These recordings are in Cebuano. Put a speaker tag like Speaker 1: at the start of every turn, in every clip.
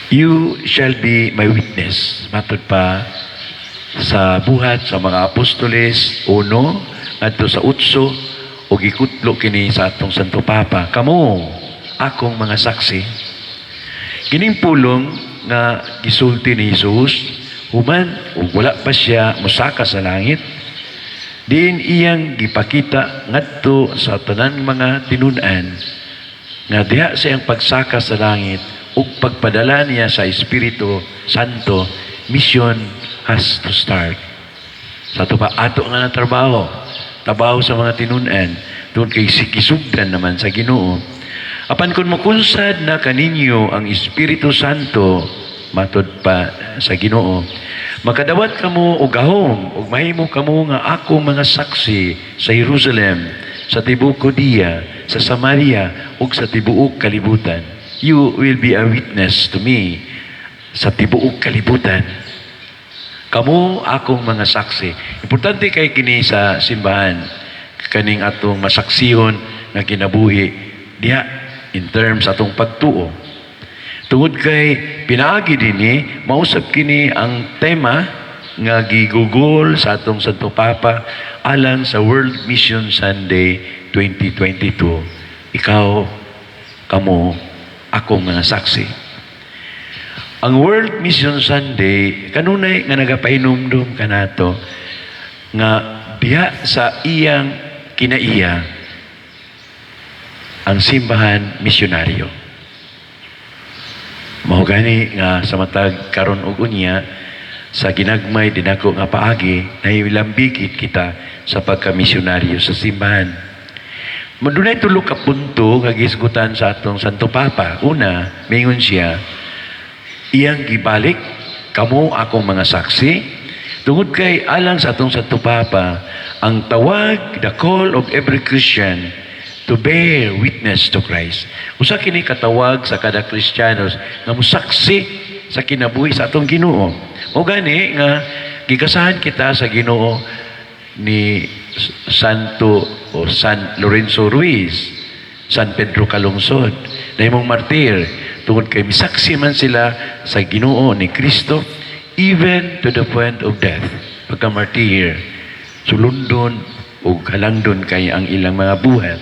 Speaker 1: "You shall be my witness." Matod pa sa Buhat sa mga Apostoles 1 ngadto sa 8 ug gikutlo kini sa atong Santo Papa. "Kamo akong mga saksi." Kining pulong nga gisulti ni Jesus human ug wala pa siya mosaka sa langit, diin iyang gipakita ngadto sa tanan mga tinun-an nga diha sa iyang pagsaka sa langit ug pagpadala niya sa Espiritu Santo, mission has to start. Sa ato pa, ato nga na trabaho, trabaho sa mga tinun-an, tungod kay gisugdan naman sa Ginoo. "Apan kung mukunsad na kaninyo ang Espiritu Santo," matod pa sa Ginoo, "makadawat kamo og gahom ug mahimo kamo nga ako mga saksi sa Jerusalem, sa tibuok Judea, sa Samaria ug sa tibuok kalibutan." You will be a witness to me sa tibuok kalibutan. Kamo akong mga saksi. Importante kay kini sa simbahan, kaning atong masaksihon nga kinabuhi diha in terms atong pagtuo. Tungod kay pinaagi dinhi, mausab kini ang tema nga gigugol sa atong Santo Papa alang sa World Mission Sunday 2022. Ikaw, kamo, akong mga saksi. Ang World Mission Sunday, kanunay nga nagapahinumdum kanato nga diha sa iyang kinaiya ang simbahan misyonaryo. Mao gani nga sa matag karon ug unya, sa ginagmay dinako nga paagi, nahilambigit kita sa pagkamisyonaryo sa simbahan. Madunay tulo ka punto nga gisgutan sa atong Santo Papa. Una, mingon siya, iyang gibalik, "Kamo akong mga saksi," tungod kay alang sa atong Santo Papa, ang tawag, the call of every Christian to bear witness to Christ. Usa kini katawag sa kada Kristiyanos nga musaksi sa kinabuhi sa atong Ginoo. O gani nga gigasahan kita sa Ginoo ni Santo o San Lorenzo Ruiz, San Pedro Calungsod, nahimong martir tungod kay misaksi man sila sa Ginoo ni Kristo even to the point of death. Pagka martir, sulundon ug halangdon kay ang ilang mga buhat.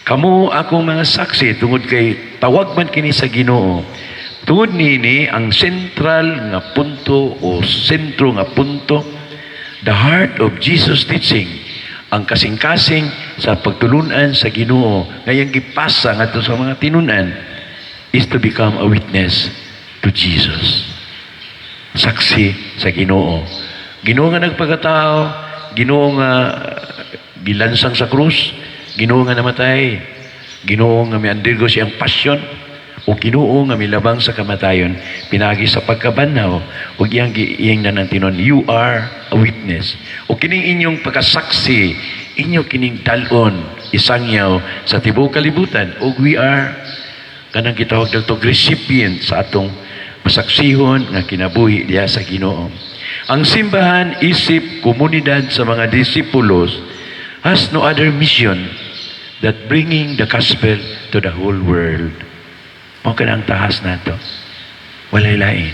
Speaker 1: "Kamo akong mga saksi" tungod kay tawag man kini sa Ginoo. Tungod niini ang sentral nga punto o sentro nga punto, the heart of Jesus' teaching, ang kasing-kasing sa pagtulunan sa Ginoo ngayang gipasa ngadto sa mga tinunan, is to become a witness to Jesus. Saksi sa Ginoo. Ginoo nga nagpagkatao, Ginoo nga gilansang sa krus, Ginoo nga namatay, Ginoo nga miandirgo siyang pasyon, o Ginoo nga milabang sa kamatayon pinagi sa pagkabanhaw ug iyang giingnan ang tinuon, "You are a witness." O kining inyong pagkasaksi, inyo kining dal-on, isangyaw sa tibuok kalibutan, ug we are kanang gitawag dito recipient sa atong masaksihon nga kinabuhi diha sa Ginoo. Ang simbahan isip komunidad sa mga disipulos has no other mission that bringing the gospel to the whole world. Mao kana ang tahas nato. Walay lain.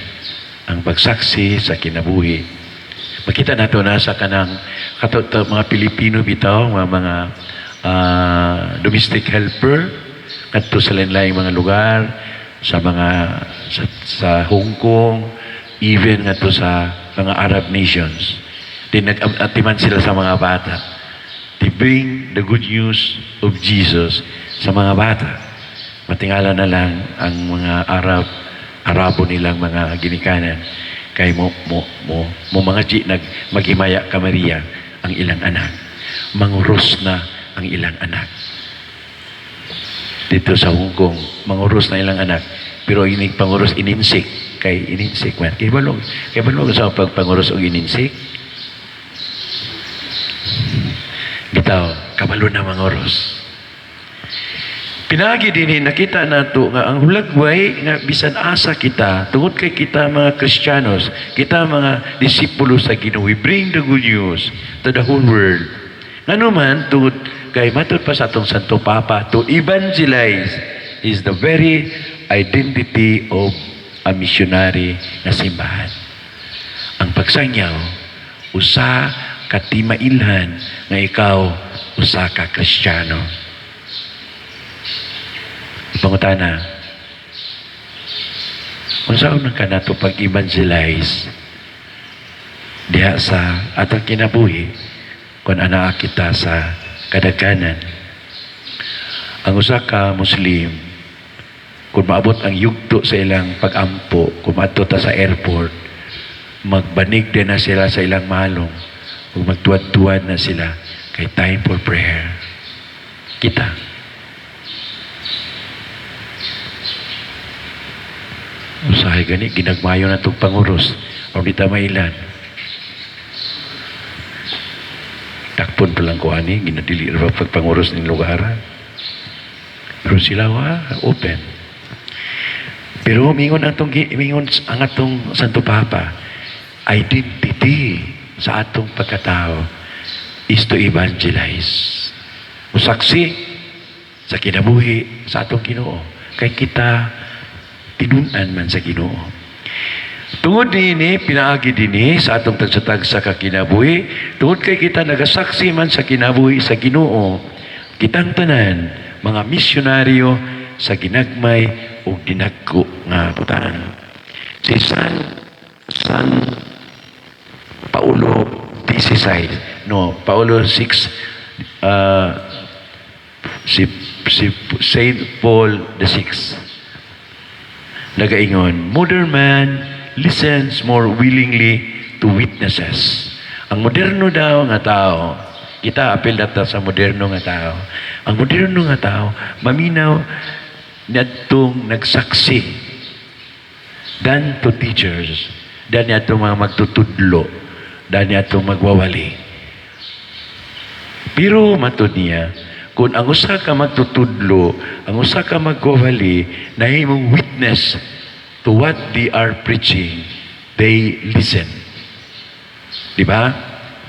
Speaker 1: Ang pagsaksi sa kinabuhi. Makita nato na sa kanang kato to, mga Pilipino bitaw, mga domestic helper kadto sa lain-laing mga lugar sa mga sa Hong Kong, even ngadto sa mga Arab nations. Di nag-atiman sila sa mga bata. They bring the good news of Jesus sa mga bata. Matingala na lang ang mga Arabo nilang mga ginikanan kay mo mga ji nag maghimaya ka Maria ang ilang anak. Manguros na ang ilang anak. Dito sa Hong Kong, manguros na ilang anak. Pero inig panguros ininsik kay ininsik man. Kay balog sa pagpanguros og ininsik. Bitaw, kabalo na manguros. Pinagi din nakita nato nga ang hulagway nga bisan asa kita tungod kay kita mga Kristiyanos, kita mga disipulo sa Ginoo, we bring the good news to the whole world. Ngano man, tungod kay matod pa sa atong Santo Papa, to evangelize is the very identity of a missionary nga simbahan. Ang pagsangyaw, usa ka timailhan nga ikaw usa ka Kristiyano. Pangutana, unsaon man ka nato pag-evangelize diha sa atong kinabuhi kung anaa kita sa kadaghanan? Ang usa ka Muslim, kung maabot ang yugto sa ilang pag-ampo, kung maadto ta sa airport, magbanig din na sila sa ilang malong ug magtuwad-tuwad na sila kay time for prayer. Kita, usahay gani ginagmayo na itong panguros o di ta mailan. Takpon pa lang ko ani, ginadili ra pagpanguros ning lugar. Pero sila wa open. Pero mingon ang atong Santo Papa, identity sa atong pagkatao is to evangelize. Musaksi sa kinabuhi sa atong Ginoo. Kay kita tinun-an man sa Ginoo. Tungod niini, pinaagi dinhi sa atong tagsa-tagsa ka kinabuhi, tungod kay kita nagasaksi man sa kinabuhi sa Ginoo, kitang tanan mga misyonaryo sa ginagmay ug dinagko nga butang. Si San Paulo 16, no, Paulo 6, si Saint Paul the Sixth, nagaingon, "Modern man listens more willingly to witnesses." Ang moderno daw nga tao, kita apil data sa moderno nga tao. Ang moderno nga tao, maminaw niadtong nagsaksi than to teachers, than niadtong mga magtutudlo, than niadtong magwawali. Pero matod niya, kung ang usa ka magtutudlo, ang usa ka magwawali, nahimong witness to what they are preaching, they listen. Di ba?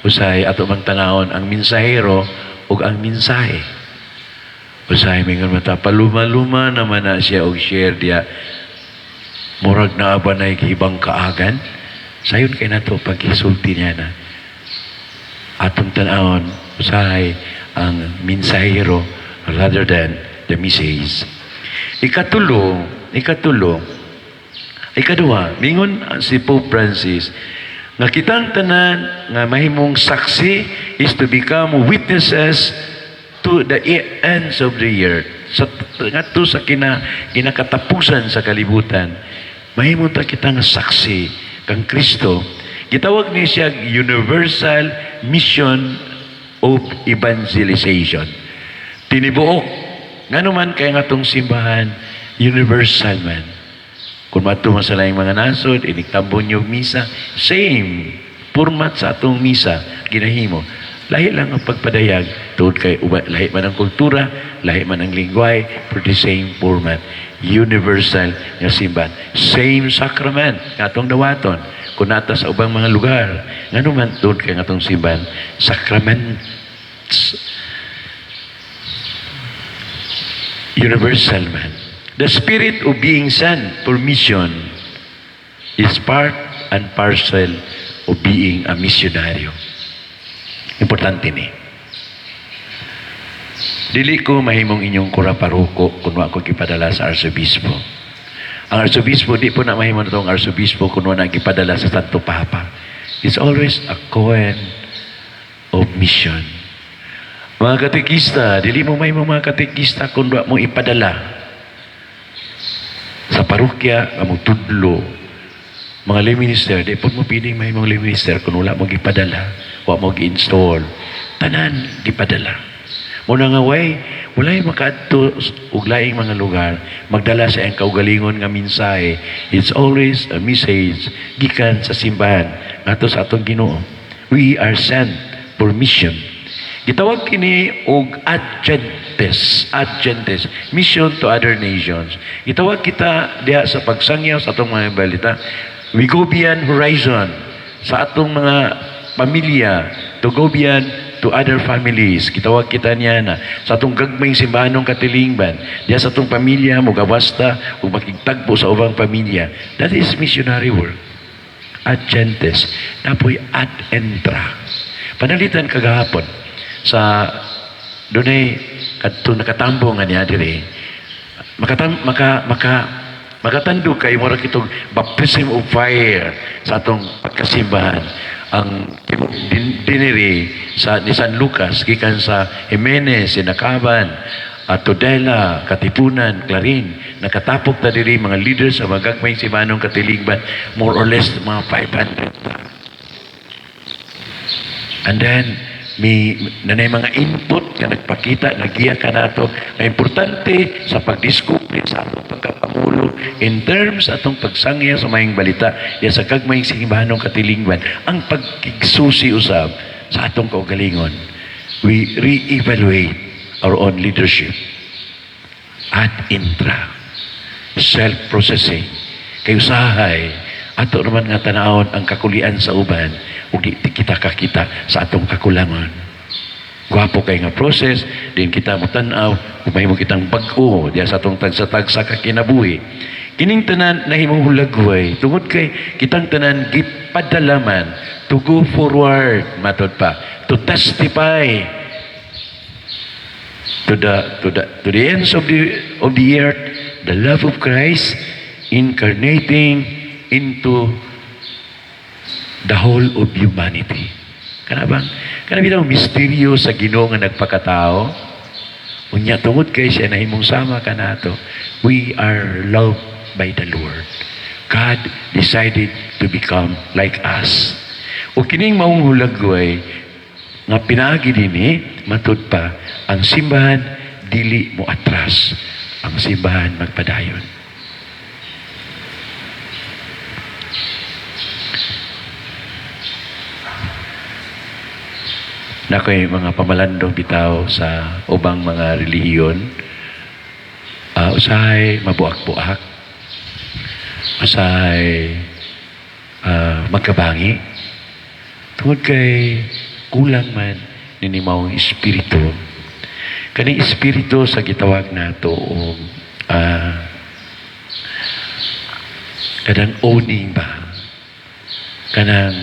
Speaker 1: Usay ato mang tanawon ang mensahero ug ang mensahe. Usay mingon mata paluma-luma naman na siya og share diya. Murag naa ba na hibang kaagan? Sayon kay nato paghisulti niya na. Atong tanawon usahay ang mensahero rather than the message. Ikatulo, ikaduha, mingon si Pope Francis, nga kitang tanan nga mahimong saksi is to become witnesses to the ends of the earth. Sa ngadto sa kinakatapusan sa kalibutan, mahimo ta kita nga saksi kang Kristo. Gitawag ni siya universal mission of evangelization. Tinibuok. Ngano man kay nga atong simbahan universal man. Kung maadto man sa laing mga nasod, inig tambon yung misa, same format sa atong misa, ginahimo. Lahi lang ang pagpadayag, tungod kay uba, lahi man ang kultura, lahi man ang lingwahe, for the same format. Universal nga simbahan. Same sacrament nga atong dawaton. Kung nata sa ubang mga lugar, ngano man tungod kay nga atong simbahan, sacraments universal man. The spirit of being sent for mission is part and parcel of being a missionary. Importante ni. Dili ko mahimong inyong kura paroko kung wa ko gipadala sa arsobispo. Ang arsobispo, di po na mahimo na itong arsobispo kung wa na gipadala sa Santo Papa. It's always a coin of mission. Mga katekista, dili mo mahimo mga katekista kung wa mo ipadala sa parokya nga tudlo. Mga lay minister, di po mo piling mahimong lay minister kung wala mo gipadala, wa mo gi-install. Tanan gipadala. Muna nga way, walay makaadto og laing mga lugar, magdala sa iyang kaugalingon nga mensahe. It's always a message gikan sa simbahan ngadto sa atong Ginoo. We are sent for mission. Gitawag kini og agentes, agentes, mission to other nations. Gitawag kita diha sa pagsangyaw sa atong mga balita. We go beyond horizon sa atong mga pamilya to go beyond to to other families. Gitawag kita niya na sa atong gagmayng simbahanong katilingban, diya sa atong pamilya, mugawas ta ug makigtagpo sa ubang pamilya. That is missionary work. Ad gentes, naa poy ad intra. Panalitan kagahapon sa dunay kadto nakatambo nga niya diri, makatam, maka maka makatandog kay mura kitong baptism of fire sa atong pagkasimbahan ang diniri sa ni San Lucas, gikan sa Jimenez, Sinacaban at Tudela, Katipunan, Clarin. Nakatapok ta diri mga leaders sa mga gagmayng simbahanong katilingban, more or less mga 500. And then may nanay mga input nga nagpakita, nagiya ka nato nga importante sa pagdiskubre sa atong pagkapangulo in terms atong pagsangya sa maayong balita ya sa gagmayng simbahanong katilingban, ang pagkigsusi usab sa atong kaugalingon. We re-evaluate our own leadership. Ad intra, self-processing, kay usahay ato naman nga tanawon ang kakulian sa uban ug di kita kakita sa atong kakulangan. Gwapo kay nga process din kita motan-aw ug mahimo kitang bag-o diya sa atong tagsa-tagsa ka kinabuhi. Kining tanan nahimong hulagway tungod kay kitang tanan gipadalaman to go forward, matod pa, to testify to the ends of the earth the love of Christ incarnating into the whole of humanity. Kana bang kana bitaw misteryo sa Ginoo nga nagpakatao? Unya tungod kay siya nahimong sama kanato, we are loved by the Lord. God decided to become like us. O kining maong hulagway nga pinaagi dinhi, matud pa, ang simbahan dili mo atras, ang simbahan magpadayon. Naa koy mga pamalandong bitaw sa ubang mga relihiyon. Usahay mabuak-buak, usahay magkabangi tungod kay kulang man nini maong espiritu, kaning espiritu sa gitawag nato og kanang owning ba, kanang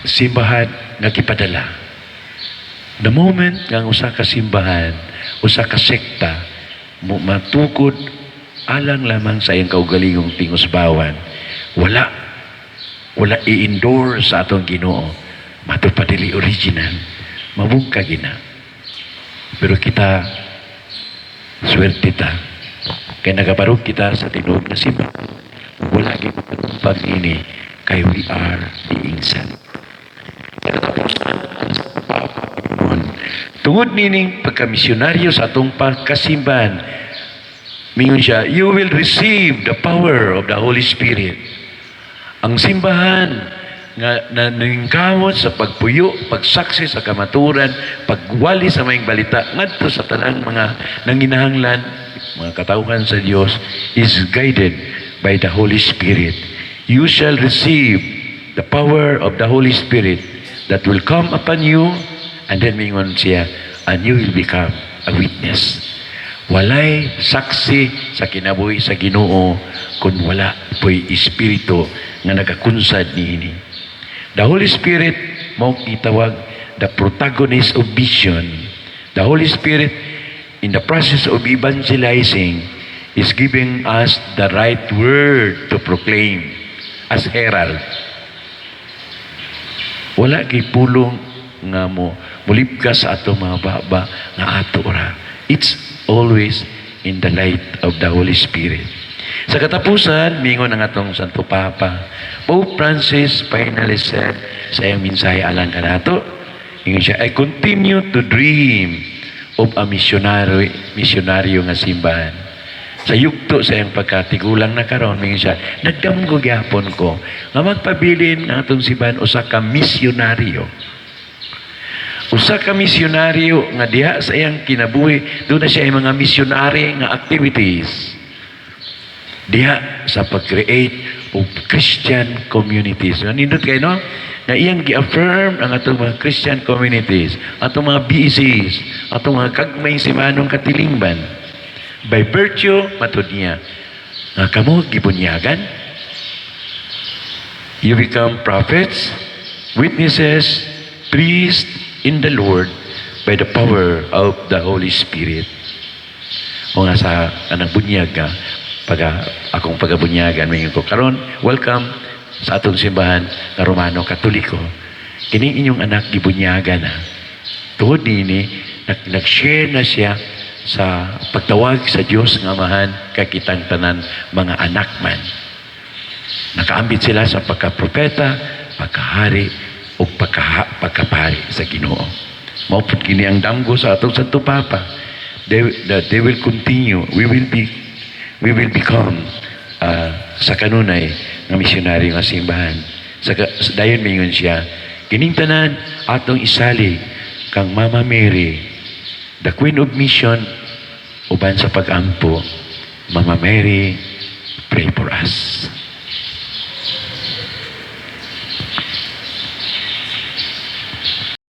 Speaker 1: simbahan nga gipadala. The moment nga ang usa ka simbahan, usa ka sekta mo matukod alang lamang sa iyang kaugalingong tingusbawan, wala i-endorse sa atong Ginoo, matud pa dili original, mabungkag gina. Pero kita, swerte ta kay nagabarog kita sa tinuod na simbahan. Wala gyud pag ini kay we are being sent. Tungod nining pagkamisyonaryo sa atong pagkasimbahan, mingon siya, "You will receive the power of the Holy Spirit." Ang simbahan nga na nangkamot sa pagpuyo, pagsaksi sa kamaturan, pagwali sa maayong balita ngadto sa tanang mga nanginahanglan, mga katawhan sa Dios, is guided by the Holy Spirit. "You shall receive the power of the Holy Spirit that will come upon you," and then mingon siya, "and you will become a witness." Walay saksi sa kinabuhi sa Ginoo kung wala po'y espiritu nga nagakunsad niini. The Holy Spirit mao gitawag the protagonist of mission. The Holy Spirit, in the process of evangelizing, is giving us the right word to proclaim as herald. Wala kay pulong nga mo mulibkas sa atong mga baba nga ato ra. It's always in the light of the Holy Spirit. Sa katapusan, mingon ang atong Santo Papa. Pope Francis finally said sa iyang mensahe alang kanato, ingon siya, "I continue to dream of a missionary, misyonaryo nga simbahan." Sa yugto sa iyang pagkatigulang na karon, mingon siya, "Nagdamgo gyapon ko nga magpabilin ang atong simbahan usa ka misyonaryo. Usa ka misyonaryo nga diha sa iyang kinabuhi, duna siya ay mga missionary nga activities. Diha sa pag-create, of Christian communities. Nindot kaayo, no? Na iyang gi-affirm ang atong mga Christian communities, atong mga BECs, atong mga gagmay simbahanong katilingban. By virtue, matud niya, nga kamo gibunyagan, you become prophets, witnesses, priests in the Lord by the power of the Holy Spirit. O nga sa anang bunyag ka, pag akong pagabunyagan, mingon ko, "Karon, welcome sa atong simbahan nga Romano Katoliko. Kining inyong anak gibunyagan na. Tungod nini, nag-share na siya sa pagtawag sa Dios nga Amahan kay kitang tanan mga anak man." Nakaambit sila sa pagkapropeta, pagkahari, o pagkapari sa Ginoo. Mao pud kini ang damgo sa atong Santo Papa. That they will continue, we will become sa kanunay nga misyonaryo nga simbahan. Sa dayon mingon siya, kining tanan atong isalig kang Mama Mary, the Queen of Mission, uban sa pag-ampo, "Mama Mary, pray for us."